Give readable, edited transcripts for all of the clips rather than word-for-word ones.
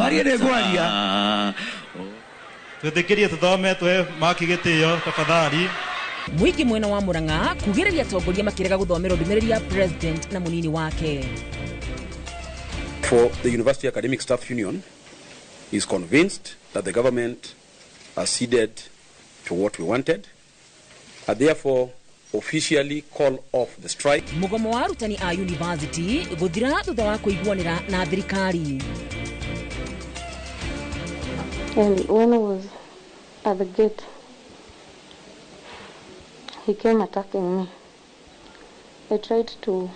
Kwaria nĩ ngwaria. Twĩtĩkĩrie tũthome tũhe Maki gĩtĩo tafadhali. Mũingĩ mwena wa Murang'a kugĩrĩria atongoria makĩrega gũthomerwo ndũmĩrĩri ya president na mũnini wake. For the University Academic Staff Union is convinced that the government acceded to what we wanted and therefore officially call off the strike. Mũgomo wa arutani a university gũthira thutha wa kũiguanĩra na thirikari. And when I was at the gate, he came attacking me. I tried to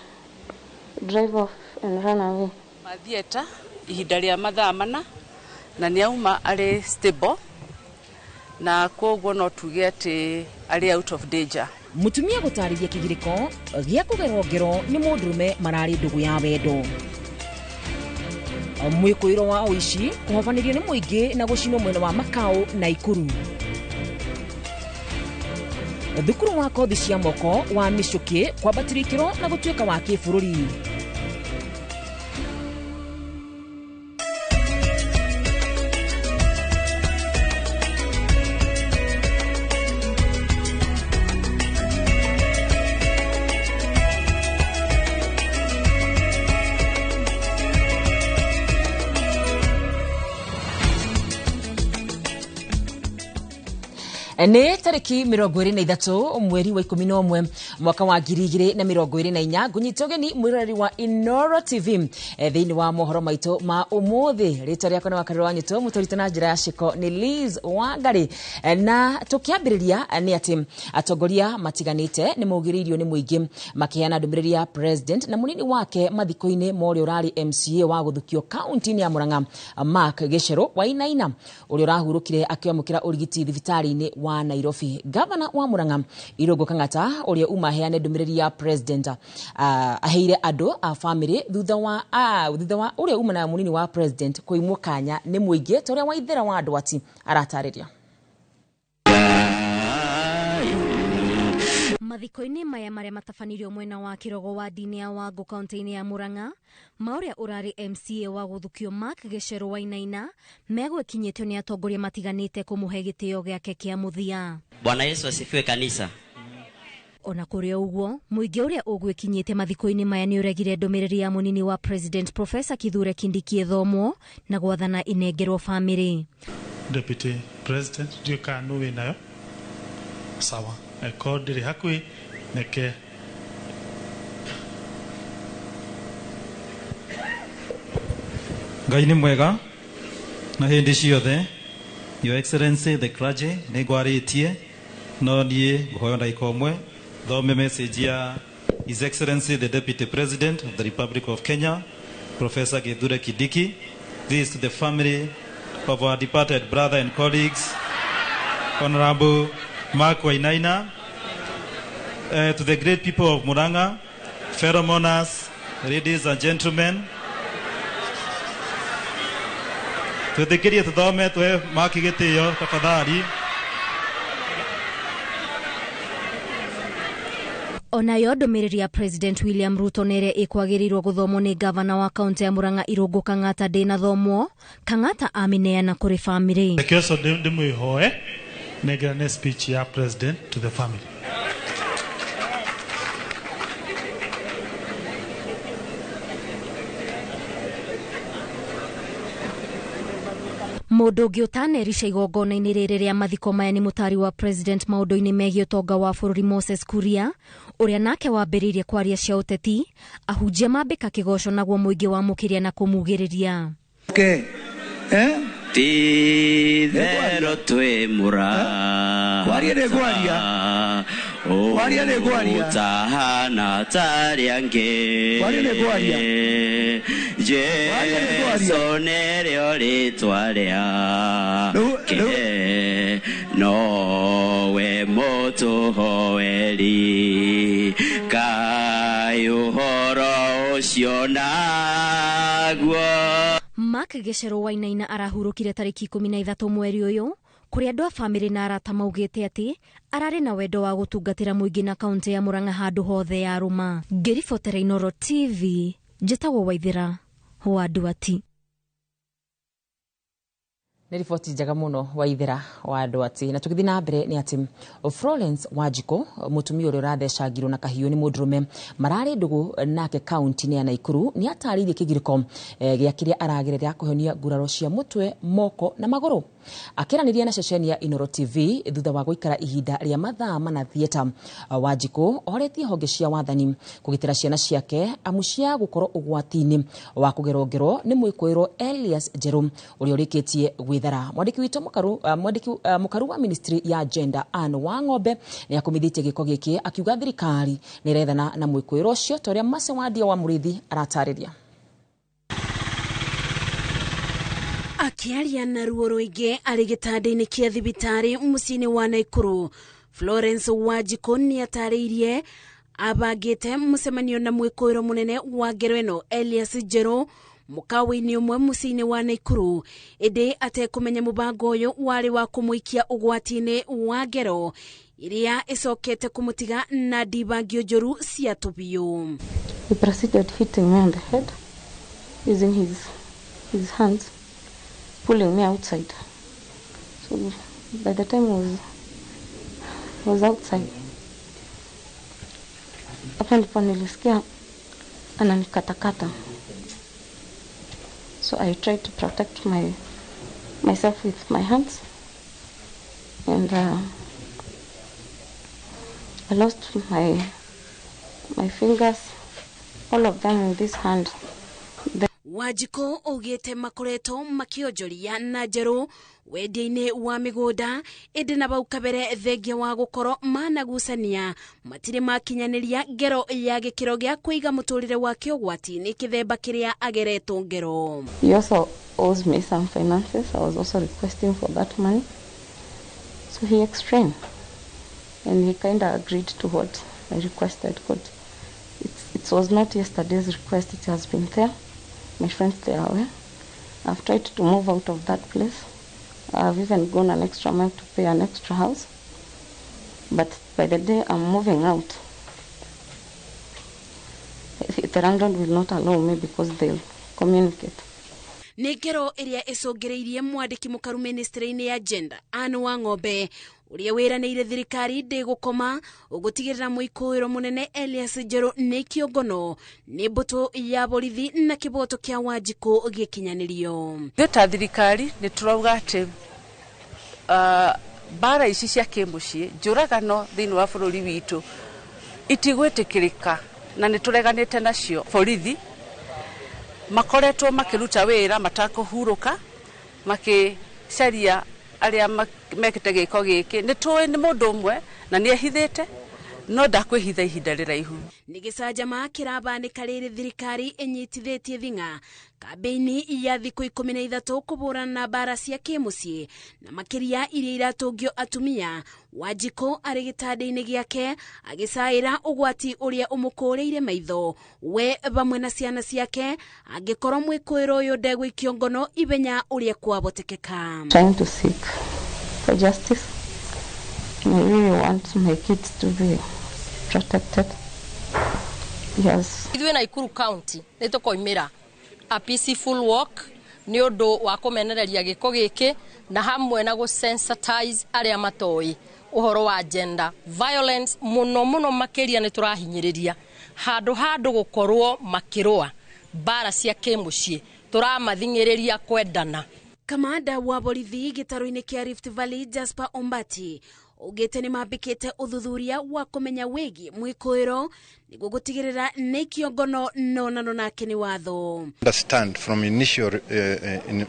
drive off and run away. Theatre ihinda rĩa mathaa mana na nĩ auma arĩ stable na koguo no tuge atĩ arĩ out of danger. Mũtumia gũtarĩria kĩgirĩko gĩa kũgerwo ngero nĩ mũndũrũme mararĩ ndũgũ ya wendo. Mwĩkũĩro wa ũici kũhobanĩrio nĩ mũingĩ na gũcinwo mwena wa Makau na Ikuru. Thukuru wa kothi cia moko wa Mĩcũkĩ kwambatĩrio ikĩro na gũtuĩka wa kĩbũrũri. Nĩ tarĩki 23 mweri wa 11 mwaka wa 2024 ngũnyita ũgeni mwĩroreri wa Inooro TV thĩinĩ wa mohoro maitũ ma ũmũthĩ. Rĩtwa rĩakwa nĩ Wakarĩro wa Nyũtũ, mũtũrĩte na njĩra ya cĩko nĩ Liz Wangari. Na tũkĩambĩrĩria nĩ atĩ atongoria matiganĩte nĩ maugĩrĩirio nĩ mũingĩ makĩheana ndũmĩrĩri ya president na mũnini wake mathiko-inĩ ma ũrĩa ũrarĩ MCA wa gũthukio kaunti-inĩ ya Murang'a Mark Gĩcerũ Wainaina ũrĩa ũrahurũkire akĩamũkĩra ũrigiti thibitarĩ-inĩ wa Nairobi. Gavana wa Murang'a Irũngũ Kang'ata ũrĩa uma aheane ndũmĩrĩri ya president aheire andũ a family thutha wa ũrĩa uma na mũnini wa president kũimwo kanya nĩ mũingĩ ta ũrĩa Waithera wa Ndwati aratarĩria. Mathiko-inĩ maya marĩa matabanirio mwena wa Kĩrogo wa ndini ya Wangũ kaunti-inĩ ya Murang'a ma ũrĩa ũrarĩ MCA wa gũthukio Mark Gĩcerũ Wainaina megwĩkinyĩtio nĩ atongoria matiganĩte kũmũhe gĩtĩo gĩake kĩa mũthia. Bwana Yesu asifiwe kanisa. Ona kũrĩ ũguo mũingĩ ũrĩa ũgwĩkinyĩte mathiko-inĩ maya nĩ ũregire ndũmĩrĩri ya mũnini wa president Professor Kithure Kindiki ĩthomwo na gwathana inengerwo famĩlĩ. Deputy President ndiũĩ kana nũ wĩnayo. Sawa. Eko ndĩrĩ hakuhĩ neke Ngai nĩ mwega na hĩndĩ ciothe. Your Excellency the clergy nĩ ngwarĩtie no niĩ ngũhoya ndagĩka ũmwe thome message ya His Excellency the Deputy President of the Republic of Kenya Professor Kithure Kindiki. This is to the family of our departed brother and colleagues Honorable Mark Wainaina, to the great people of Murang'a, fellow mourners, ladies and gentlemen. Twĩtĩkĩrie tũthome tũhe Maki gĩtĩo tafadhali. Onayo ndũmĩrĩri ya President William Ruto nĩ ĩrĩa ĩkwagĩrĩirwo gũthomwo nĩ gavana wa kaunti ya Murang'a Irũngũ Kang'ata ndĩnathomwo. Kang'ata amĩneana kũrĩ famĩlĩ. Reke ũcio ndĩmwĩhoe nengerane speech ya president to the family. Mũndũ ũngĩ ũtanerica igongona-inĩ rĩrĩ rĩa mathiko maya nĩ mũtari wa president maũndũ-inĩ megiĩ ũtonga wa bũrũri Moses Kuria ũrĩa nake wambĩrĩirie kwaria cia ũteti ahunjia mambĩka kĩgoco naguo mũingĩ wamũkĩria na kũmugĩrĩria. Okay. Ti-itherũ twĩ mũrata. Kwaria nĩ ngwaria. Kwaria nĩ ngwaria. Ũtahana ta arĩa angĩ. Kwaria nĩ ngwaria. Jesu nĩrĩo rĩtwa rĩake nowe mũtũhoeri kaĩ ũhoro ũcio naguo. Mark Gĩcerũ Wainaina arahurũkire tarĩki 13 mweri ũyũ kũrĩa andũ a famĩlĩ na arata maugĩte atĩ ararĩ na wendo wa gũtungatĩra mũingĩ na kaunti ya Murang'a handũ hothe yarũma. Ngĩribotera Inooro TV njĩtagwo Waithera wa Nduati. Nĩ riboti njega mũno waithera wa andũ atĩ na tũgĩthiĩ na mbere nĩ atĩ Florence Wanjikũ, mũtumia ũrĩa ũrathecangirwo na kahiũ nĩ mũndũrũme mararĩ ndũgũ nake kaunti-inĩ ya Naikuru, nĩ atarĩirie kĩgirĩko gĩa kĩrĩa aragerera kũhonia nguraro cia mũtwe, moko na magũrũ. Akĩranĩria na ceceni ya Inoro TV thutha wa gũikara ihinda rĩa mathaa mana theatre, Wanjikũ oretie honge cia wathani kũgitĩra ciana ciake amu cia gũkorwo ũgwati-inĩ wa kũgerwo ngero nĩ mwĩkũĩrwo Elias Njerũ ũrĩa ũrĩkĩtie gwĩthara. Mwandĩki witũ mũkaru, mwandĩki mũkaru wa ministry ya gender Anne Wang'ombe nĩ akumithĩtie gĩko gĩkĩ akiuga thirikari nĩ ĩrethana na mwĩkũĩrwo ũcio ta ũrĩa Mercy Wandia wa Mũrĩithi aratarĩria. Akĩaria na ruo rũingĩ arĩ gĩtanda-inĩ kĩa thibitarĩ mũciĩ-inĩ wa Naikuru, Florence Wanjikũ nĩ atarĩirie abangĩte mũcemanio na mwĩkũĩro mũnene wa ngero ĩno Elias Njerũ mũkawa-inĩ ũmwe mũciĩ-inĩ wa Naikuru, ĩndĩ atekũmenya mũbango ũyũ warĩ wa kũmũikia ũgwati-inĩ wa ngero iria ĩcokete kũmũtiga na ndibangio njũru cia tũbiũ. He proceeded hitting me on the head using his hands, pulling me outside. So by the time I was outside, hapo ndipo nilisikia ananikatakata. So I tried to protect myself with my hands, and I lost my fingers, all of them in this hand. Wanjikũ augĩte makoretwo makĩonjoria na Njerũ wendia-inĩ wa mĩgũnda, ĩndĩ na bau kabere thengia wa gũkorwo managucania matirĩ makinyanĩria ngero ya gĩkĩro gĩa kũiga mũtũrĩre wake ũgwati-inĩ kĩthemba kĩrĩa ageretwo ngero. He also owes me some finances. I was also requesting for that money. So he explained, and he kind of agreed to what I requested. But it was not yesterday's request, it has been there. My friends, they are aware. I've tried to move out of that place. I've even gone an extra mile to pay an extra house. But by the day I'm moving out, the landlord will not allow me because they'll communicate. Nĩ ngero ĩrĩa ĩcũngĩrĩirie mwandĩki mũkaru ministry-inĩ ya gender Anne Wang'ombe ũrĩa wĩranĩire thirikari ndĩgũkoma ũgũtigĩrĩra mũikũĩro mũnene Elias Njerũ nĩ kĩongono nĩ mbũtũ ya borithi na kĩboto kĩa Wanjikũ gĩkinyanĩrio. Ithuĩ ta thirikari nĩ tũrauga atĩ mbara ici cia kĩmũciĩ, njũragano thĩinĩ wa bũrũri witũ itigwĩtĩkĩrĩka na nĩ tũreganĩte nacio. Borithi makoretwo makĩruta wĩra matakũhurũka makĩcaria arĩa mekĩte gĩko gĩkĩ. Nĩ tũĩ nĩ mũndũ ũmwe na nĩ ehithĩte, no ndakwĩhitha ihinda rĩraihu. Nĩ gĩcanjama kĩrabanĩka rĩrĩ thirikari ĩnyitithĩtie thing'a kambĩini ya thikũ 13 kũhũrana na mbara cia kĩmũciĩ na makĩria iria iratũngio atumia. Wanjikũ arĩ gĩtanda-inĩ gĩake agĩcaĩra ũgwati ũrĩa ũmũkũrĩire maitho we vamwe na ciana ciake angĩkorwo mwĩkũĩro ũyũ ndegũikio ngono ithenya ũrĩa kwabotekeka. Trying to seek for justice. I really want my kids to be protected. Yes. Ithuĩ Naikuru County nĩ tũkoimĩra a peaceful walk nĩ ũndũ wa kũmenereria gĩko gĩkĩ na hamwe na gũ-sensitize arĩa matoĩ ũhoro wa gender violence mũno mũno makĩria nĩ tũrahinyĩrĩria handũ handũ gũkorwo makĩrũa mbara cia kĩmũciĩ tũramathing'ĩrĩria kwendana. Kamanda wa borithi gĩtarũ-inĩ kĩa Rift Valley Jasper Ombati augĩte nĩ mambĩkĩte ũthuthuria wa kũmenya wĩgiĩ mwĩkũĩro nĩguo gũtigĩrĩra nĩ kĩongono nonano nake nĩ watho. Understand from initial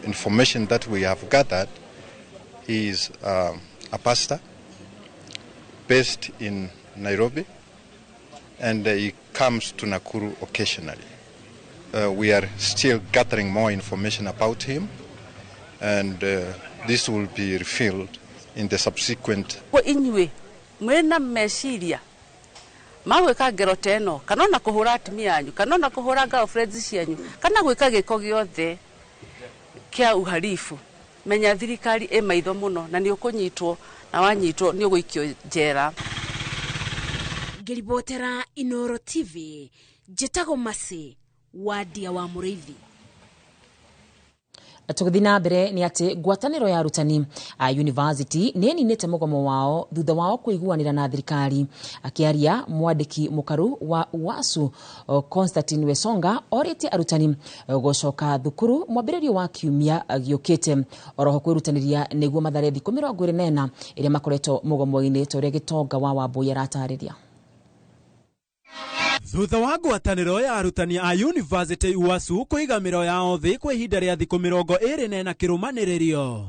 information that we have gathered, he is a pastor based in Nairobi, and he comes to Nakuru occasionally. We are still gathering more information about him, and this will be revealed in the subsequent. Kwa inyuĩ mwĩna meciria ma gwĩka ngero ta ĩno, kana ona kũhũra atumia anyu, kana ona kũhũra girlfriends cianyu, kana gwĩka gĩko gĩothe kĩa uhalifu, menya thirikari ĩ maitho mũno na nĩ ũkũnyitwo, na wanyitwo nĩ ũgũikio njera. Ngĩribotera Inoro TV, njĩtagwo Mercy Wandia wa Mũrĩithi. Tũgĩthiĩ na mbere nĩ atĩ ngwatanĩro ya arutani a university nĩ ĩninĩte mũgomo wao thutha wao kũiguanĩra na thirikari. Akĩaria mwandĩki mũkaru wa UASU Constantine Wesonga orĩtie arutani gũcoka thukuru mwambĩrĩrio wa kiumia gĩũkĩte, oroho kwĩrutanĩria nĩguo mathare thikũ 24 ĩrĩa makoretwo mũgomo-inĩ, ta ũrĩa Gĩtonga wa Wambũi aratarĩria. Thutha wa ngwatanĩro ya arutani a University UASU kũiga mĩro yao thĩ kwa ihinda rĩa thikũ 24 kĩrũmanĩrĩrio,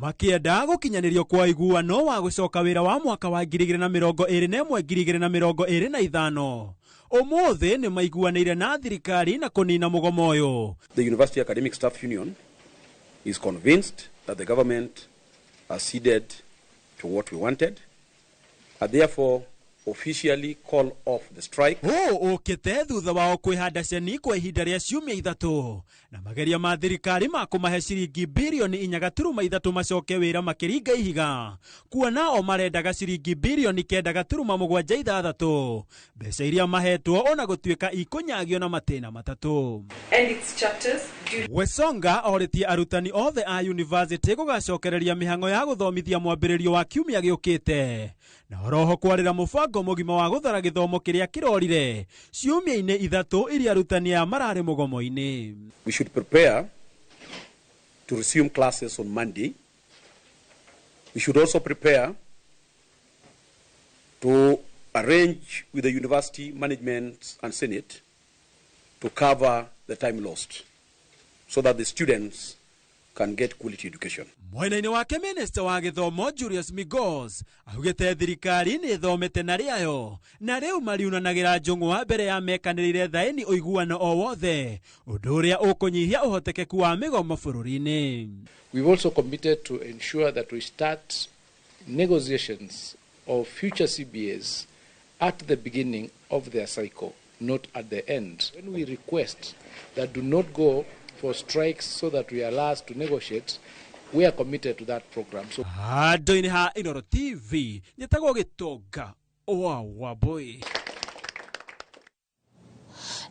makĩenda gũkinyanĩrio kwa iguano wa gũcoka wĩra wa mwaka wa 2021 2025, ũmũthĩ nĩ maiguanĩire na thirikari na kũnina mũgomo ũyũ. The University Academic Staff Union is convinced that the government acceded to what we wanted and therefore officially call off the strike. Ũũ ũkĩte thutha wao kwĩhanda ceni kwa ihinda rĩa ciumia 3 na mageria ma thirikari ma kũmahe ciringi birioni 4.3 macoke wĩra makĩringa ihiga, kuona o marendaga ciringi birioni 9.76, mbeca iria mahetwo ona gũtuĩka ikũnyagio na matĩna 3. And its chapters. Wesonga orĩtie arutani othe a university gũgacokereria mĩhang'o ya gũthomithia mwambĩrĩrio wa kiumia gĩũkĩte, na oroho kwarĩra mũbango mũgima wa gũthara gĩthomo kĩrĩa kĩrorire ciumia-inĩ 3 iria arutani aya mararĩ mũgomo-inĩ. We should prepare to resume classes on Monday. We should also prepare to arrange with the university management and Senate to cover the time lost so that the students can get quality education. Mwena-inĩ wake Minister wa gĩthomo Julius Migos augĩte thirikari nĩ ĩthomete na rĩayo na rĩu mariunanagĩra njũng'wa mbere ya mekanĩrĩire thaĩni ũiguano o wothe, ũndũ ũrĩa ũkũnyihia ũhotekeku wa mĩgomo bũrũri-inĩ. We've also committed to ensure that we start negotiations of future CBAs at the beginning of their cycle, not at the end. When we request that do not go for strikes so that we are allowed to negotiate, we are committed to that program. So handũ-inĩ ha Inooro TV nyĩtagwo Gĩtonga wa Wambũi.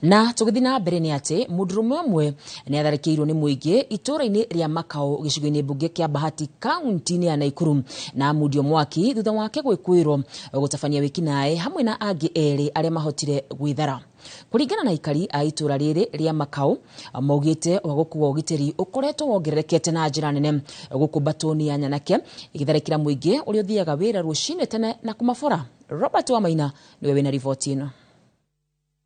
Na tũgĩthiĩ na mbere nĩ atĩ mũndũrũme ũmwe nĩ atharĩkĩirwo nĩ mũingĩ itũũra-inĩ rĩa Makao gĩcigo-inĩ mbunge kĩa Bahati kaunti-inĩ ya Naikuru na amundio mwaki thutha wake gwĩkũĩrwo gũtabania wĩkinaĩ hamwe na angĩ 2 arĩa mahotire gwĩthara. Kũringana na aikari a itũũra rĩrĩ rĩa Makao, maugĩte wagũku wa ũgitĩri ũkoretwo wongererekete na njĩra nene gũkũ mbatũni ya nyanake ĩgĩtharĩkĩra mũingĩ ũrĩa ũthiaga wĩra rũcinĩ tene na kũmabora. Robert Wamaina nĩwe wĩna riboti ĩno.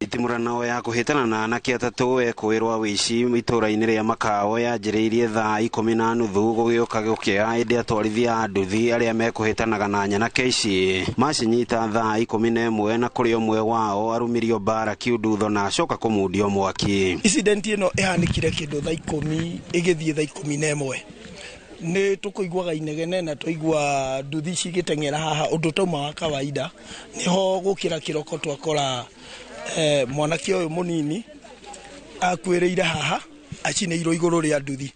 Itimũrano ya kũhĩtana na anake 3 ekwĩrwa wĩici itũũra-inĩ rĩa Makao yanjĩrĩirie thaa 10:30 gũgĩũka gũkĩa, ĩndĩ atwarithia a nduthi arĩa mekũhĩtanaga na nyanake ici macinyita thaa 11 na kũrĩ ũmwe wao arumirio mbara kiundutho na acoka kũmundio mwaki. Incident ĩno ĩhanĩkire kĩndũ thaa 10 ĩgĩthiĩ thaa 11. Nĩ tũkũiguaga inegene na twaigua nduthi cigĩteng'era haha ũndũ tauma wa kawaida, nĩho gũkĩra kĩroko twakora mwanake ũyũ mũnini akuĩrĩire haha acinĩirwo igũrũ rĩa nduthi.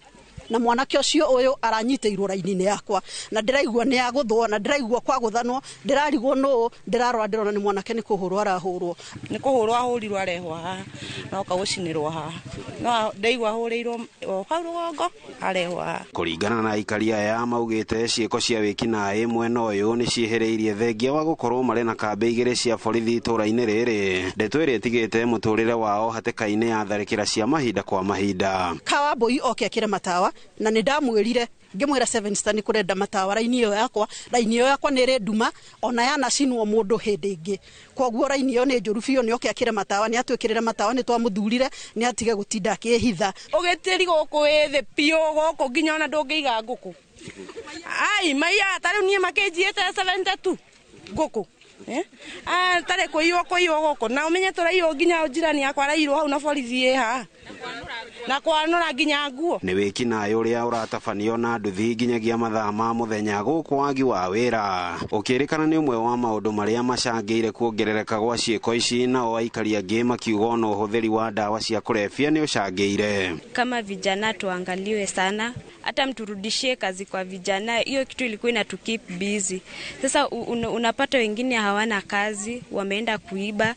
Na mwanake ũcio ũyũ aranyitĩirwo raini-inĩ yakwa na ndĩraigua nĩ agũthwo na ndĩraigua kwagũthanwo, ndĩrarigwo nũũ, ndĩrarora ndĩrona nĩ mwanake nĩ kũhũrwo arahũrwo. Nĩ kũhũrwo ahũrirwo arehwo haha na oka gũcinĩrwo haha, no ndaigua ahũrĩirwo o hau rũgongo arehwo haha. Kũringana na aikari aya maugĩte ciĩko cia wĩkinaĩ mwena ũyũ nĩ ciĩhĩrĩirie thengia wa gũkorwo marĩ na kambĩ 2 cia borithi itũũra-inĩ rĩrĩ, ndeto ĩrĩa ĩtigĩte mũtũrĩre wao hatĩka-inĩ ya tharĩkĩra cia mahinda kwa mahinda. Kawambũi oke akĩre matawa na nĩ ndamwĩrire ngĩmwĩra Seven Star nĩ kũrenda matawa raini ĩyo yakwa, raini ĩyo yakwa nĩ ĩrĩ nduma ona yanacinwo mũndũ hĩndĩ ĩngĩ, koguo raini ĩyo nĩ njũru biũ, nĩ oke akĩre matawa, nĩ atwĩkĩrĩre matawa, nĩ twamũthurire, nĩ atige gũtinda akĩhitha. Ũgitĩri gũkũ wĩ thĩ biũ gũkũ nginya ona ndũngĩiga ngũkũ. Ai maiya ta rĩu niĩ makĩnjiĩte 72 ngũkũ. Tarĩ kũiywo kũiywo gũkũ na ũmenye tũraiywo nginya njirani yakwa araiyirwo hau na borithi ĩ haha na kwanũra nginya nguo. Nĩ wĩkinaĩ ũrĩa ũratabanio na nduthi nginyagia mathaa ma mũthenya gũkũ wagi wa wĩra ũkĩrĩkana nĩ ũmwe wa maũndũ marĩa macangĩire kuongerereka gwa ciĩko ici, nao aikari angĩ makiuga ona ũhũthĩri wa ndawa cia kũrebia nĩ ũcangĩire. Kama vijana tuangaliwe sana, hata mturudishie kazi kwa vijana, hiyo kitu ilikuwa inatu keep busy. Sasa unapata wengine hawana kazi, wameenda kuiba.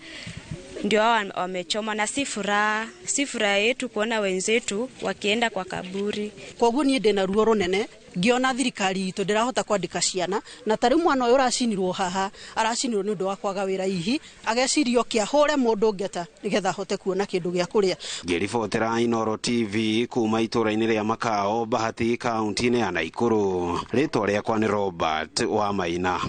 ndio hao wamechoma, na si furaha yetu kuona wenzetu wakienda kwa kaburi. Koguo nie ndina ruo runene ngiona thirikari itu ndirahota kwandika ciana, na tari mwana uyu uracinirwo haha aracinirwo ni undu wa kwaga wira, hihi agecirio kia hure mundu ngeta nigetha ahote kuona kindu gia kuria. Ngiribotera Inooro TV kuma itura-ini ria Makao, Bahati, kaunti-ini ya Nakuru. Ritwa riakwa ni Robert wa Maina.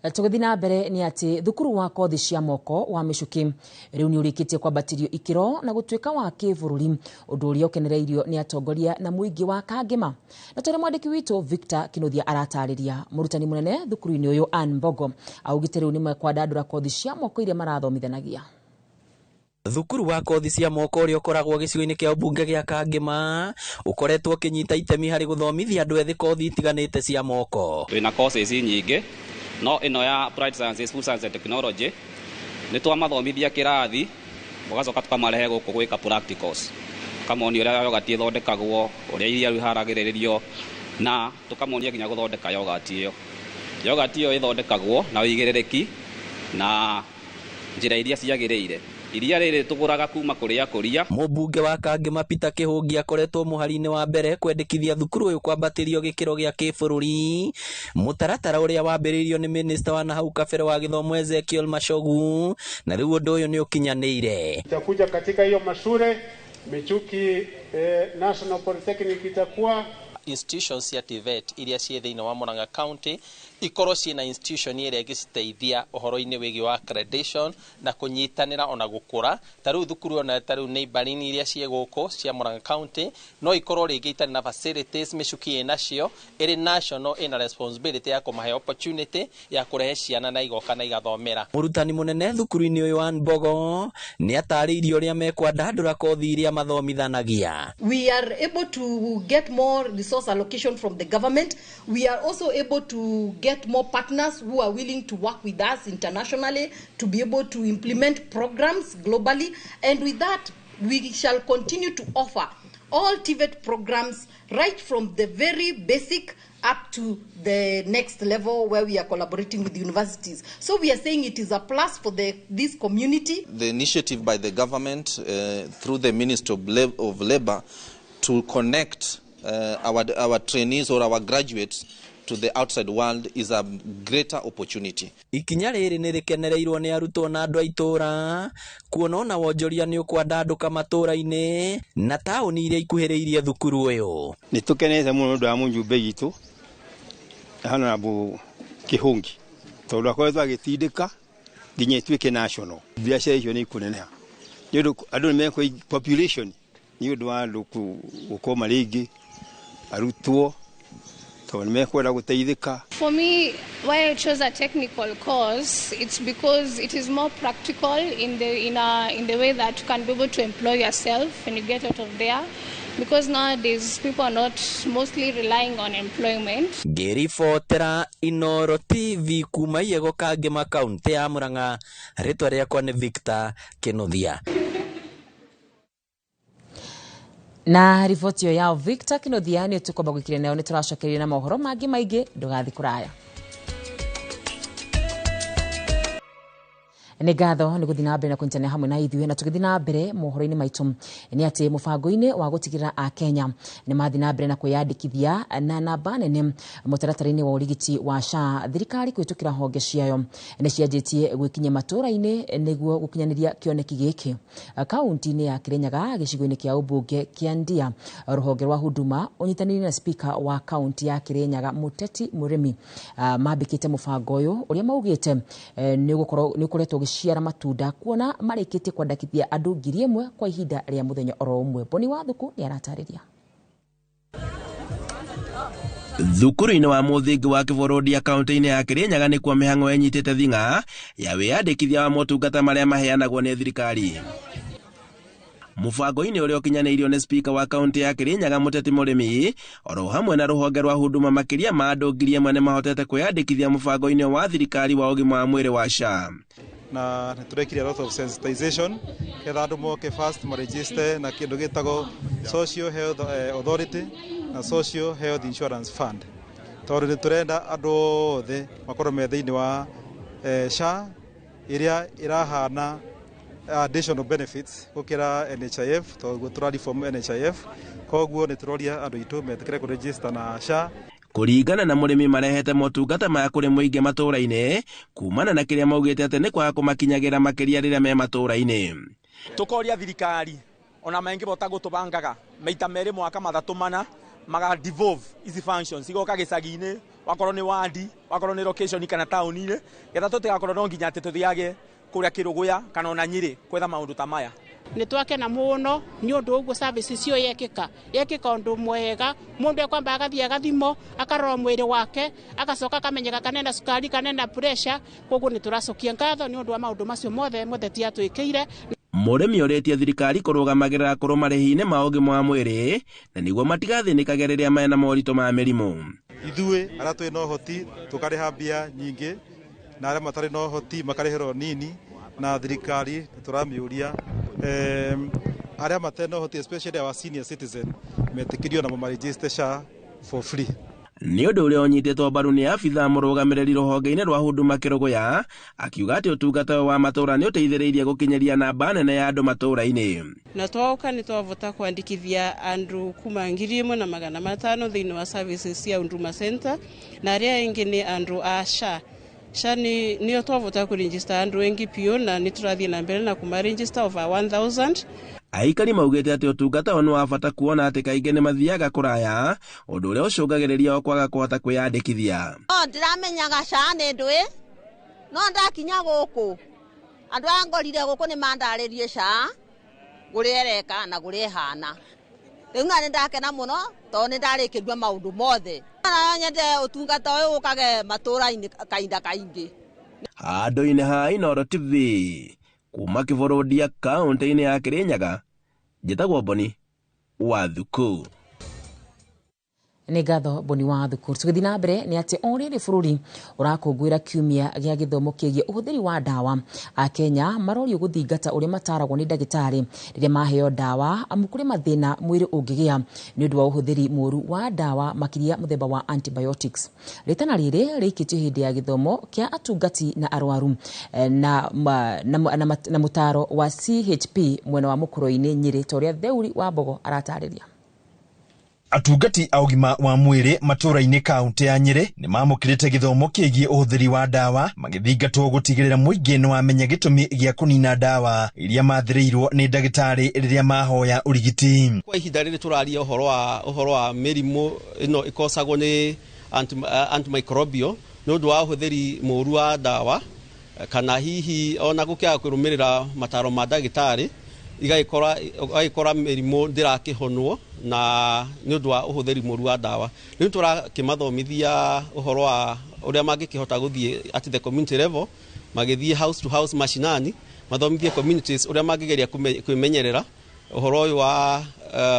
Tũgĩthiĩ na mbere nĩ atĩ thukuru wa kothi cia moko wa Mĩcuki rĩu nĩ ũrĩkĩtie kwambatĩrio ikĩro na gũtuĩka wa kĩbũrũri, ũndũ ũrĩa ũkenereirio nĩ atongoria na mũingĩ wa Kangema. Na tũrĩ mwandĩki witũ Victor Kinuthia aratarĩria. Mũrutani mũnene thukuru-inĩ ũyũ Ann Mbogo augĩte rĩu nĩ mekwandandũra kothi cia moko iria marathomithanagia. Thukuru wa kothi cia moko ũrĩa ũkoragwo gĩcigo-inĩ kĩa ũmbunge gĩa Kangema ũkoretwo ũkĩnyita itemi harĩ gũthomithia andũ ethĩ kothi itiganĩte cia moko. Twĩna courses nyingĩ, no ĩno ya Applied Sciences, Food Science and Technology nĩ twamathomithia kĩrathi, ũgacoka tũkamarehe gũkũ gwĩka practicals, tũkamonia ũrĩa yogati ĩthondekagwo, ũrĩa iria iharagĩrĩrio, na tũkamonia nginya gũthondeka yogati ĩyo. Yogati ĩyo ĩthondekagwo na ũigĩrĩrĩki na njĩra iria ciagĩrĩire. Iria rĩrĩ tũgũraga kuma kũrĩa kũria. Mũmbunge wa Kangema Peter Kĩhũngi akoretwo mũhari-inĩ wa mbere kwendekithia thukuru ũyũ kwambatĩrio gĩkĩro gĩa kĩbũrũri, mũtaratara ũrĩa wambĩrĩirio nĩ minista wa nahau kabere wa gĩthomo Ezekiel Machogu, na rĩu ũndũ ũyũ nĩ ũkinyanĩire. Itakuja katika hiyo mashure Michuki, National Polytechnic itakuwa institutions cia TVET iria ciĩ thĩinĩ wa Murang'a County ikorwo ciĩna institution ĩrĩa ĩngĩciteithia ũhoro-inĩ wĩgiĩ wa accreditation na kũnyitanĩra ona gũkũra. Ta rĩu thukuru ona ta rĩu neighboring iria ciĩ gũkũ cia Murang'a County no ikorwo rĩngĩ itarĩ na facilities Michuki ĩnacio, ĩrĩ national ĩna responsibility ya kũmahe opportunity ya kũrehe ciana na igoka na igathomera. Mũrutani mũnene thukuru-inĩ ũyũ Ann Mbogo nĩ atarĩirie ũrĩa mekwandandũra kothi iria mathomithanagia. We are able to get more resource allocation from the government. We are also able to get more partners who are willing to work with us internationally to be able to implement programs globally. And with that, we shall continue to offer all TVET programs right from the very basic up to the next level where we are collaborating with universities. So we are saying it is a plus for this community. The initiative by the government through the Ministry of Labor to connect our trainees or our graduates to the outside world is a greater opportunity. Ikinya rĩrĩ nĩ rĩkenereirwo nĩ arutwo na andũ a itũũra, kuona ona wonjoria nĩ ũkwandandũka matũũra-inĩ na taũni iria ikuhĩrĩirie thukuru ũyũ. Nĩ tũkenete mũno nĩ ũndũ wa mũjumbe witũ Honorable Kĩhũngi, tondũ akoretwo agĩtindĩka nginya ĩtuĩke national. Biacara icio nĩ ikũneneha nĩ ũndũ andũ nĩ mekũ population nĩ ũndũ wa andũ gũkorwo marĩ aingĩ, arutwo. For me, why I chose a technical course, it's because it is more practical in the way that you can be able to employ yourself when you get out of there. Because nowadays people are not mostly relying on employment. Ngĩribotera Inooro TV kuma Iyego Kangema kaunti ya Murang'a, rĩtwa rĩakwa nĩ Victor Kinuthia. Na riboti ĩyo ya Victor Kinuthia nĩ tũkwamba gwĩkĩra nayo, nĩ tũracokeria na mohoro mangĩ maingĩ, ndũgathiĩ kũraya. Nĩ ngatho nĩ gũthiĩ na mbere na kũnyitanĩra hamwe na ithuĩ, na tũgĩthiĩ na mbere mohoro-inĩ maitũ nĩ atĩ mũbango-inĩ wa gũtigĩrĩra Akenya nĩ mathiĩ na mbere na kwĩyandĩkithia na namba nene mũtaratara-inĩ wa ũrigiti wa SHA, thirikari kũhĩtũkĩra honge ciayo nĩ cianjĩtie gwĩkinyia matũũra-inĩ nĩguo gũkinyanĩria kĩoneki gĩkĩ. Kaunti-inĩ ya Kirinyaga gĩcigo-inĩ kĩa ũmbunge kĩa Ndia, rũhonge rwa Huduma ũnyitanĩire na spika wa kaunti ya Kirinyaga Mũteti Mũrĩmi mambĩkĩte mũbango ũyũ ũrĩa maugĩte nĩ ũkoretwo ciara matunda kuona marĩkĩtie kwandĩkithia andũ 1,000 kwa ihinda rĩa mũthenya oro ũmwe. Boni Wathuku nĩ aratarĩria. Thukuru-inĩ wa mũthingi wa Kĩbũrũndia kaunti-inĩ ya Kirinyaga nĩkuo mĩhang'o ĩnyitĩte thing'a ya wĩyandĩkithia wa motungata marĩa maheanagwo nĩ thirikari. Mũbango-inĩ ũrĩa ũkinyanĩirio nĩ spika wa kaunti ya Kirinyaga Mũteti Mũrĩmi oro hamwe na rũhonge rwa Huduma, makĩria ma andũ 1,000 nĩ mahotete kwĩyandĩkithia mũbango-inĩ wa thirikari wa ũgima wa mwĩrĩ wa SHA. Na nĩtũrekire a lot of sensitization ketha andũ moke first maregister na kĩndũ gĩtagwo Social Health Authority na Social Health Insurance Fund, tondũ nĩtũrenda andũ othe makorwo me thĩinĩ wa SHA ĩrĩa ĩrahana additional benefits gũkĩra NHIF tondũ tũra reform NHIF, koguo nĩ tũroria andũ aitũ metĩkĩre kũ register na SHA. Kũringana na mũrĩmi, marehete motungata maya kũrĩ mũingĩ matũũra-inĩ kumana na kĩrĩa maugĩte atĩ nĩ kwaga kũmakinyagĩra makĩria rĩrĩa me matũũra-inĩ. Tukoria thirikari ona mangĩbota gũtũbangaga maita merĩ mwaka mathatũ mana maga devolve ici functions igoka gĩcagi-inĩ, wakorwo nĩ wadi, wakorwo nĩ location kana taũni-inĩ, getha tũtigakorwo no nginya atĩ tũthiage kũrĩa Kĩrũgũya kana ona Nyĩrĩ kwetha maũndũ ta maya. Nĩ twakena mũno nĩ ũndũ ũguo service icio yekĩka yekĩka ũndũ mwega. Mũndũ ekwamba agathiĩ agathimwo, akarora mwĩrĩ wake, agacoka akamenyeka kana ena cukari kana ena pressure. Koguo nĩ tũracokia ngatho nĩ ũndũ wa maũndũ macio mothe mũteti atwĩkĩire. Mũrĩmi orĩtie thirikari kũrũgamagĩrĩra akũrũ marĩhi-inĩ ma ũgima wa mwĩrĩ na nĩguo matigathĩnĩkage rĩrĩa mena moritũ ma mĩrimũ. Ithuĩ arĩa twĩ na ũhoti tũkarĩha mbia nyingĩ na arĩa matarĩ na ũhoti makarĩhĩrwo nini, na thirikari nĩ tũramĩũria arĩa matarĩ na ũhoti, especially our senior citizen, metĩkĩrio namo maregister SHA for free. Nĩ ũndũ ũrĩa ũnyitĩtwo mbaru nĩ abithaa mũrũgamĩrĩri rũhonge-inĩ rwa Huduma Kĩrũgũya, akiuga atĩ ũtungata ũyũ wa matũũra nĩ ũteithĩrĩirie gũkinyĩria namba nene ya andũ matũũra-inĩ. Na twoka nĩ twavota kwandĩkithia andũ kuma 1500 thĩinĩ wa services cia Huduma Center, na arĩa angĩ nĩ andũ a SHA. SHA nĩyo twavota kũregister andũ aingĩ biũ, na nĩ tũrathiĩ na mbere na kũmaregister over 1000. Aikari maugĩte atĩ ũtungata ũyũ nĩ wa bata kuona atĩ kaingĩ nĩ mathiaga kũraya, ũndũ ũrĩa ũcũngagĩrĩria o kwaga kũhota kwĩyandĩkithia. No ndĩramenyaga SHA nĩ ndũĩ, no ndakinya gũkũ andũ aya ngorire gũkũ nĩ mandarĩrie SHA gũrĩa ĩreka na gũrĩa ĩhana. Rĩu na nĩ ndakena mũno tondũ nĩ ndarĩkĩrio maũndũ mothe. Na nyende ũtungata ũyũ ũkage matũũra-inĩ kahinda kaingĩ. Handũ-inĩ ha Inooro TV kuma Kĩbũrũndia kaũntĩ-inĩ ya Kĩrĩnyaga, njĩtagwo Boni wa Thuku. Nĩ ngatho Boni wa Thuku. Tũgĩthiĩ na mbere nĩ atĩ o rĩrĩ bũrũri ũrakũngũĩra kiumia gĩa gĩthomo kĩgiĩ ũhũthĩri wa ndawa, Akenya marorio gũthingata ũrĩa mataragwo nĩ ndagĩtarĩ rĩrĩa maheo ndawa, amu kũrĩ mathĩna mwĩrĩ ũngĩgĩa nĩ ũndũ wa ũhũthĩri mũũru wa ndawa makĩria mũthemba wa antibiotics. Rĩtana rĩrĩ rĩikĩtio hĩndĩ ya gĩthomo kĩa atungati na arwaru na mũtaro wa CHP mwena wa Mũkũrũ-inĩ Nyĩrĩ, ta ũrĩa Theuri wa Mbogo aratarĩria. Atungati a ũgima wa mwĩrĩ matũũra-inĩ kaũntĩ ya Nyĩrĩ nĩ mamũkĩrĩte gĩthomo kĩgiĩ ũhũthĩri wa ndawa, magĩthingatwo gũtigĩrĩra mũingĩ nĩ wamenya gĩtũmi gĩa kũnina ndawa iria mathĩrĩirwo nĩ ndagĩtarĩ rĩrĩa mahoya ũrigiti. Kwa ihinda rĩrĩ tũraria ũhoro wa mĩrimũ ĩno ĩkosagwo nĩ antimicrobial nĩ ũndũ wa ũhũthĩri mũũru wa ndawa, kana hihi ona gũkĩaga kũrũmĩrĩra mataro ma ndagĩtarĩ, igagĩkora mĩrimũ ndĩrakĩhonwo na nĩ ũndũ wa ũhũthĩri mũũru wa ndawa. Rĩu tũrakĩmathomithia ũhoro wa ũrĩa mangĩkĩhota gũthiĩ at the community level, magĩthiĩ house to house mashinani, mathomithie communities ũrĩa mangĩgeria kwĩmenyerera ũhoro ũyũ wa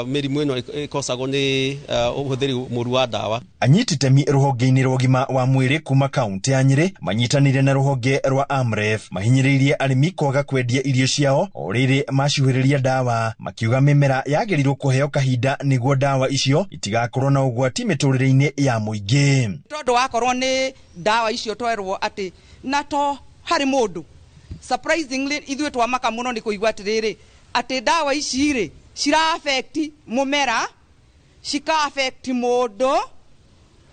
mĩrimũ ĩno ĩkosagwo nĩ ũhũthĩri mũũru wa ndawa. Anyiti itemi rũhonge-inĩ rwa ũgima wa mwĩrĩ kuma kaũntĩ ya Nyĩrĩ manyitanĩire na rũhonge rwa AMREF mahinyĩrĩirie arĩmi kwaga kwendia irio ciao o rĩrĩ macuhĩrĩria ndawa, makiuga mĩmera yagĩrĩirwo kũheo kahinda nĩguo ndawa icio itigakorwo na ũgwati mĩtũrĩre-inĩ ya mũingĩ. Tondũ wakorwo nĩ ndawa icio twerwo atĩ na to harĩ mũndũ, surprisingly ithuĩ twamaka mũno nĩ kũigua atĩrĩrĩ atĩ ndawa ici rĩ cira affect mũmera, cika affect mũndũ,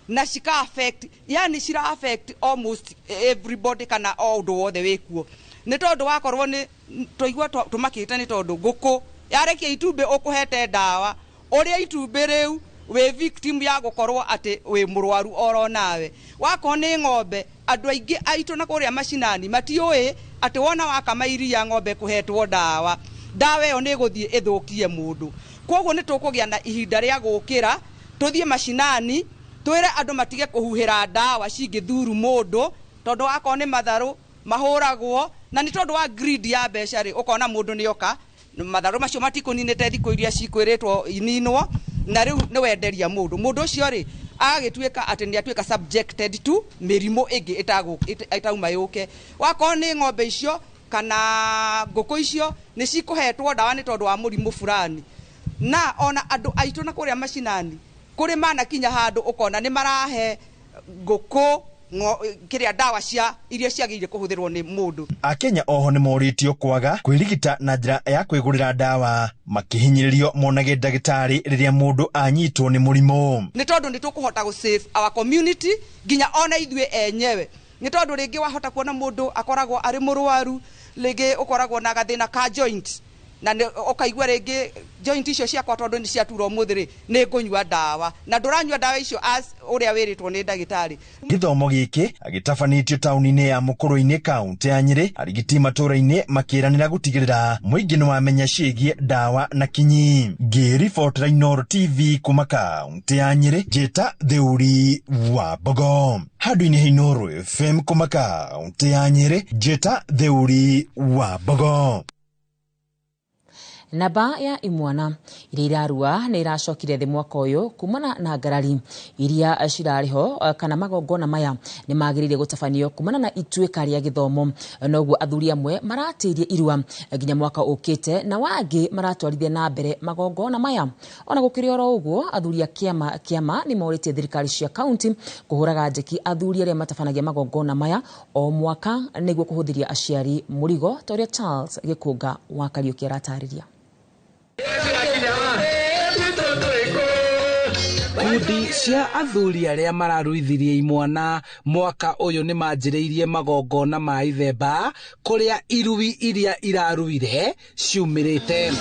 na cika affect, yani cira affect almost everybody kana o ũndũ wothe wĩkuo. Nĩ tondũ wakorwo nĩ twaigua tũmakĩte nĩ tondũ ngũkũ yarekia itumbĩ ũkũhete ndawa, ũrĩa itumbĩ rĩu wĩ victim ya gũkorwo atĩ wĩ mũrwaru oro nawe. Wakorwo nĩ ng'ombe, andũ aingĩ aitũ na kũrĩa macinani matiũĩ atĩ wona wakama iria ng'ombe kũhetwo ndawa, ndawa ĩyo nĩ ĩgũthiĩ ĩthũkie mũndũ. Koguo nĩ tũkũgĩa na ihinda rĩa gũkĩra tũthiĩ macinani twĩre andũ matige kũhuhĩra ndawa cingĩthuru mũndũ, tondũ wakorwo nĩ matharũ mahũragwo na nĩ tondũ wa greed ya mbeca rĩ, ũkona mũndũ nĩoka matharũ macio matikũninĩte thikũ iria cikwĩrĩtwo ininwo, na rĩu nĩ wenderia mũndũ. Mũndũ ũcio rĩ agagĩtuĩka atĩ nĩ atuĩka subjected to mĩrimũ ĩngĩ ĩtauma yũke. Wakorwo nĩ ng'ombe icio kana ngũkũ icio nĩ cikũhetwo ndawa nĩ tondũ wa mũrimũ fulani. Na ona andũ aitũ na kũrĩa macinani kũrĩ manakinya handũ ũkona nĩ marahe ngũkũ Kiria ndawa cia iria ciagĩrĩire kũhũthĩrwo nĩ mũndũ. Akenya oho nĩ morĩtio kwaga kwĩrigita na njĩra ya kwĩgũrĩra ndawa, makĩhinyĩrĩrio monage ndagĩtarĩ rĩrĩa mũndũ anyitwo nĩ mũrimũ. Nĩ tondũ nĩ tũkũhota gũ save our community nginya ona ithuĩ enyewe, nĩ tondũ rĩngĩ wahota kuona mũndũ akoragwo arĩ mũrwaru, rĩngĩ ũkoragwo na gathĩna ka joint, na ũkaigua rĩngĩ joint icio ciakwa tondũ nĩ ciatura ũmũthĩ rĩ, nĩ ngũnyua ndawa, na ndũranyua ndawa icio as ũrĩa wĩrĩtwo nĩ ndagĩtarĩ. Gĩthomo gĩkĩ gĩtabanĩtio taũni-inĩ ya Mũkũrũ-inĩ kaũntĩ ya Nyĩrĩ, arigiti matũũra-inĩ makĩranĩra gũtigĩrĩra mũingĩ nĩ wamenya ciĩgiĩ ndawa na kinyi. Ngĩribotera Inooro TV kuma kaũntĩ ya Nyĩrĩ, njĩta Theuri wa Mbogo. Handũ-inĩ ha Inooro FM kuma kaũntĩ ya Nyĩrĩ, njĩta Theuri wa Mbogo. Namba ya imwana iria irarua nĩ iracokire thĩ mwaka ũyũ kumana na ngarari iria cirarĩ ho, kana magongona maya nĩ magĩrĩire gũtabanio kumana na ituĩka rĩa gĩthomo. Noguo athuri amwe maratĩirie irua nginya mwaka ũkĩte, na wangĩ maratwarithia na mbere magongona maya. Ona gũkĩrĩ oro ũguo, athuri a kĩama kĩama nĩ morĩtie thirikari cia kaunti kũhũraga njeki athuri arĩa matabanagia magongona maya o mwaka nĩguo kũhũthĩria aciari mũrigo, ta ũrĩa Charles Gĩkũnga wa Kariũki aratarĩria. Kundi cia athuri arĩa mararuithirie imwana mwaka ũyũ nĩ manjĩrĩirie magongona ma ithemba kũrĩa irui iria iraruire ciumĩrĩte.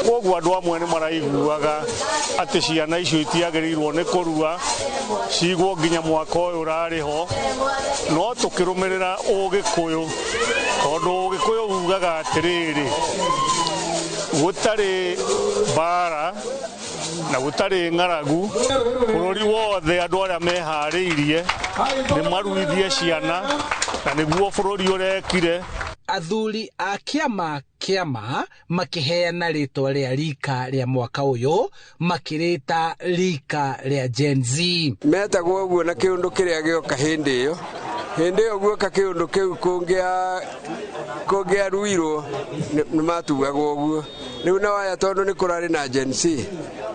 Koguo andũ amwe nĩ maraiguaga atĩ ciana icio itiagĩrĩirwo nĩ kũrua cigwo nginya mwaka ũyũ ũrarĩ ho, no tũkĩrũmĩrĩra ũgĩkũyũ, tondũ ũgĩkũyũ ugaga atĩrĩrĩ, gũtarĩ mbara na gũtarĩ ng'aragu bũrũri wothe andũ arĩa meharĩirie nĩ maruithie ciana, na nĩguo bũrũri ũrekire. Athuri a kĩama kĩama makĩheana rĩtwa rĩa rika rĩa mwaka ũyũ, makĩrĩta rika rĩa Gen Z. Metagwo ũguo na kĩũndũ kĩrĩa gĩoka hĩndĩ ĩyo, hĩndĩ ĩyo guoka kĩũndũ kĩu kũngĩaruirwo nĩ matuagwo ũguo. Rĩu na waya tondũ nĩ kũrarĩ na Gen Z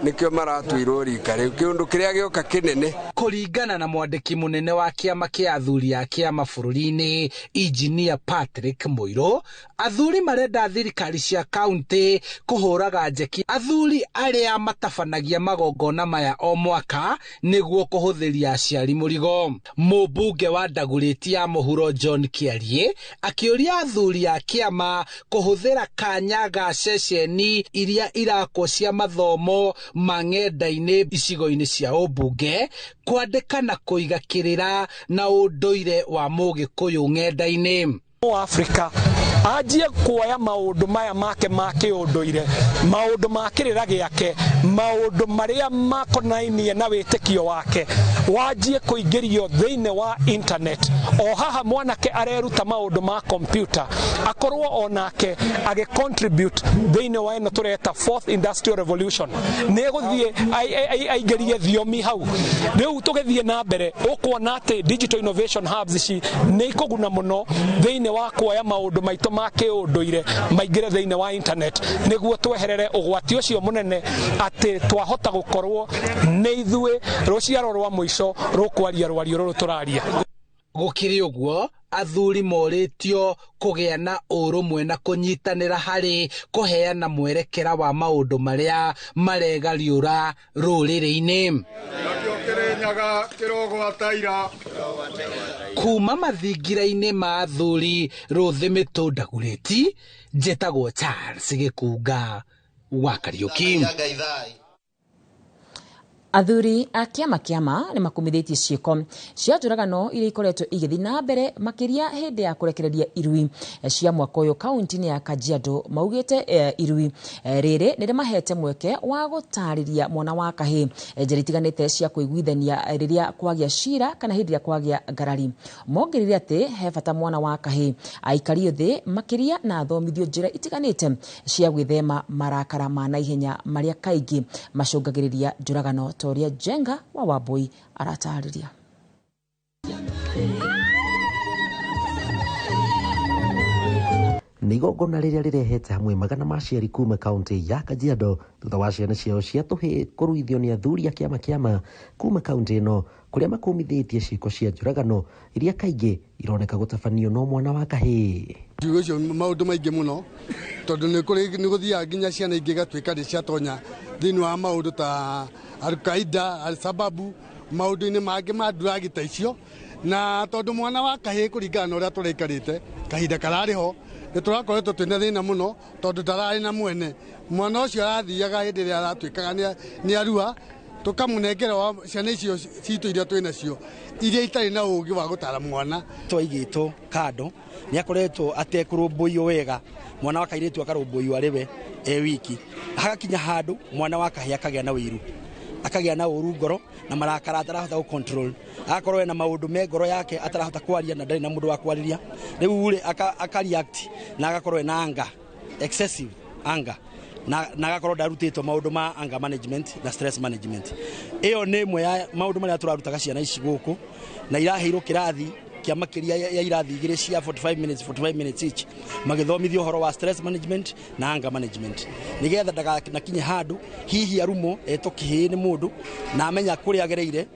nĩkĩo maratuirwo rika rĩu, kĩũndũ kĩrĩa gĩoka kĩnene. Kũringana na mwandĩki mũnene wa kĩama kĩa athuri a kĩama bũrũri-inĩ Engineer Patrick Mũirũ, athuri marenda thirikari cia kaunti kũhũraga njeki athuri arĩa matabanagia magongona maya o mwaka nĩguo kũhũthĩria aciari mũrigo. Mũmbunge wa Ndagũrĩti ya mũhuro John Kĩarie akĩũria athuri a kĩama kũhũthĩra kanya ga ceceni iria irakwo cia mathomo ma ng'enda-inĩ icigo-inĩ cia ũmbunge kwandĩka na kũiga kĩrĩra na ũndũire wa mũgĩkũyũ ng'enda-inĩ. Afrika anjie kuoya maũndũ maya make ma kĩũndũire, maũndũ ma kĩrĩra gĩake, maũndũ marĩa makonainie na wĩtĩkio wake, wanjie kũingĩrio thĩinĩ wa internet. O haha mwanake areruta maũndũ ma computer, akorwo onake agĩ contribute thĩinĩ wa ĩno tũreta fourth industrial revolution, nĩ gũthiĩ aingĩrie thiomi hau. Rĩu tũgĩthiĩ na mbere ũkuona atĩ digital innovation hubs ici nĩ ikũguna mũno thĩinĩ wa kuoya maũndũ maitũ ma kĩũndũire maingĩre thĩinĩ wa internet, nĩguo tweherere ũgwati ũcio mũnene atĩ twahota gũkorwo nĩ ithuĩ rũciaro rwa mũico rũkwaria rwario rũrũ tũraria. Gũkĩrĩ ũguo, athuri morĩtio kũgĩa na ũrũmwe na kũnyitanĩra harĩ kũheana mwerekera wa maũndũ marĩa maregariũra rũrĩrĩ-inĩ. Kuma mathingira-inĩ ma athuri rũthĩ mĩtũ Ndagũrĩti, njĩtagwo Charles Gĩkũnga wa Kariũki. Athuri a kĩama kĩama nĩ makumithĩtie ciĩko cia njũragano iria ikoretwo igĩthiĩ na mbere makĩria hĩndĩ ya kũrekereria irui cia mwaka ũyũ kaunti-inĩ ya Kajiado. Maugĩte irui rĩrĩ nĩ rĩmahete mweke wa gũtarĩria mwana wa kahĩĩ njĩra itiganĩte cia kũiguithania rĩrĩa kwagĩa cira kana hĩndĩ ĩrĩa kwagĩa ngarari. Mongereire atĩ he bata mwana wa kahĩĩ aikario thĩ makĩria na athomithio njĩra itiganĩte cia gwĩthema marakara ma naihenya marĩa kaingĩ macũngagĩrĩria njũragano, ta ũrĩa Jenga wa Wambui aratarĩria. Nĩ igongona rĩrĩa rĩrehete hamwe magana ma aciari kuma kaunti ya Kajiado thutha wa ciana ciao cia tũhĩĩ kũruithio nĩ athuri a kĩama kĩama kuma kaunti ĩno kũrĩa makũmithĩtie ciĩko cia njũragano iria kaingĩ ironeka gũtabanio no mwana wa kahĩĩ. Ciugo icio maũndũ maingĩ mũno tondũ nĩ kũrĩ nĩ gũthiaga nginya ciana ingĩ igatuĩka nĩ ciatonya thĩinĩ wa maũndũ ta Al-Qaida, Al-Shababu, maũndũ-inĩ mangĩ ma nduragi ta icio, na tondũ mwana wa kahĩĩ kũringana na ũrĩa tũraikarĩte kahinda kararĩ ho nĩ tũrakoretwo twĩna thĩna mũno tondũ ndararĩ na mwene. Mwana ũcio arathiaga hĩndĩ ĩrĩa aratuĩkaga nĩ arua tũkamũnengera wa ciana icio citũ iria twĩ nacio iria itarĩ na ũũgĩ wa gũtara mwana. Twaigĩtwo kando nĩ akoretwo atekũrũmbũiyo wega, mwana wa kairĩtu akarũmbũiyo arĩ we e wiki, hagakinya handũ mwana wa kahĩĩ akagĩa na ũiru, akagĩa na ũru ngoro na marakara atarahota gũ control, agakorwo ena maũndũ me ngoro yake atarahota kwaria na ndarĩ na mũndũ wa kwarĩria. Rĩu rĩ aka react na agakorwo ena anger, excessive anger, na agakorwo ndarutĩtwo maũndũ ma anger management na stress management. Ĩyo nĩ ĩmwe ya maũndũ marĩa tũrarutaga ciana ici gũkũ, na iraheirwo kĩrathi kĩa makĩria ya irathi igĩrĩ cia 45 minutes, 45 minutes each, magĩthomithio ũhoro wa stress management na anger management nĩgetha ndaganakinye handũ hihi arumo etwo kĩhĩĩ nĩ mũndũ na amenya kũrĩa agereire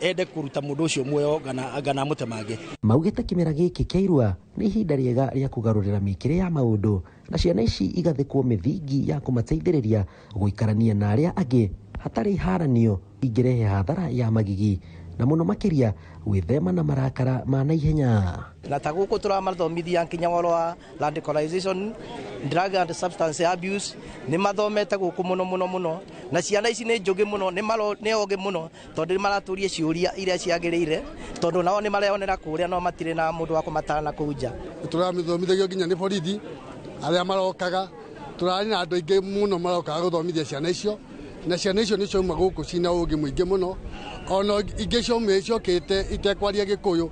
ende kũruta mũndũ ũcio muoyo ngana amũtemange. Maugĩte kĩmera gĩkĩ kĩa irua nĩ ihinda rĩega rĩa kũgarũrĩra mĩkĩre ya maũndũ na ciana ici igathĩkwo mĩthingi ya kũmateithĩrĩria gũikarania na arĩa angĩ hatarĩ haranio ingĩrehe hathara ya magigi na mũno makĩria gwĩthema na marakara ma naihenya. Na ta gũkũ tũramathomithia nginya ũhoro wa radicalization, drug and substance abuse, nĩ mathomete gũkũ mũno mũno mũno, na ciana ici nĩ njũgĩ mũno, nĩ ogĩ mũno tondũ nĩ maratũria ciũria iria ciagĩrĩire, tondũ nao nĩ mareyonera kũrĩa no matirĩ na mũndũ wa kũmatara na kũu nja. Tũramithomithagio nginya nĩ borithi arĩa marokaga, tũrarĩ na andũ aingĩ mũno marokaga gũthomithia ciana icio, na ciana icio nĩ ciauma gũkũ cina ũũgĩ mũingĩ mũno, ona ingĩ ciaumire ciokĩte itekwaria Gĩkũyũ,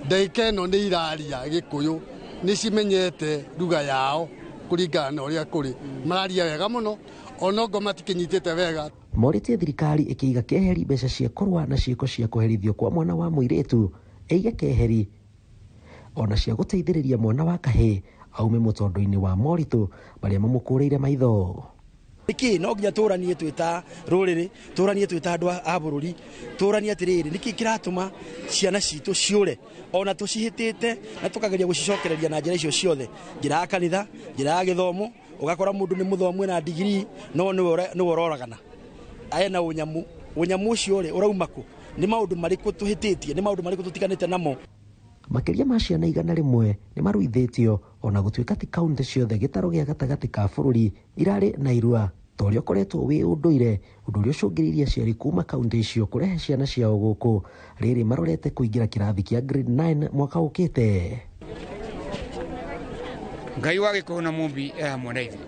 ndagĩka ĩno nĩ iraria Gĩkũyũ, nĩ cimenyete lugha yao kũringana na ũrĩa kũrĩ, mararia wega mũno ona ngo matikĩnyitĩte wega. Morĩtie thirikari ĩkĩiga keheri mbeca cia kũrũa na ciĩko cia kũherithio kwa mwana wa mũirĩtu ĩige keheri ona cia gũteithĩrĩria mwana wa kahĩĩ aume mũtondo-inĩ wa moritũ marĩa mamũkũrĩire maitho. Nĩkĩ no nginya tũranie twĩ ta rũrĩrĩ, tũranie twĩ ta andũ a bũrũri, tũranie atĩrĩrĩ nĩkĩ kĩratũma ciana citũ ciũre ona tũcihĩtĩte na tũkageria gũcicokereria na njĩra icio ciothe, njĩra ya kanitha, njĩra ya gĩthomo, ũgakora mũndũ nĩ mũthomu ena degree no nĩwe ũroragana ena ũnyamu, ũnyamu ũcio rĩ ũrauma kũ? Nĩ maũndũ marĩkũ tũhĩtĩtie, nĩ maũndũ marĩkũ tũtiganĩte namo? Makĩria ma ciana 100 nĩ maruithĩtio ona gũtuĩka ti kaunti ciothe gĩtarũ gĩa gatagatĩ ka bũrũri irarĩ na irua ta ũrĩa ũkoretwo wĩ ũndũire, ũndũ ũrĩa ũcũngĩrĩirie aciari kuma kaunti icio kũrehe ciana ciao gũkũ rĩrĩ marorete kũingĩra kĩrathi kĩa grade 9 mwaka ũkĩte. Ngai wa Gĩkũyũ na Mũmbi e hamwe na ithuĩ,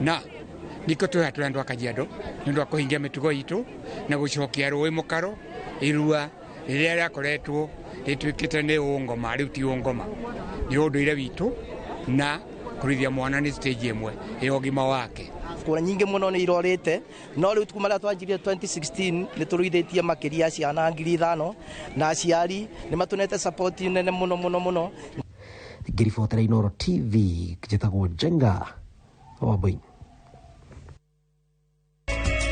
na nĩkĩo twĩ haha tũrĩ andũ a Kajiado nĩ ũndũ wa kũhingia mĩtugo itũ na gũcokia rũĩ mũkaro irua rĩrĩa rĩakoretwo rĩtuĩkĩte nĩ ũngoma, rĩu ti ũngoma, nĩ ũndũire witũ na kũrithia mwana nĩ stage ĩmwe ya ũgima wake. Kura nyingĩ mũno nĩ irorĩte, no rĩu kuma rĩrĩa twanjirie 2016 nĩ tũruithĩtie makĩria ciana 5,000 na aciari nĩ matũnete support nene mũno mũno mũno. Ngĩribotera Inooro TV njĩtagwo Njenga Wambui.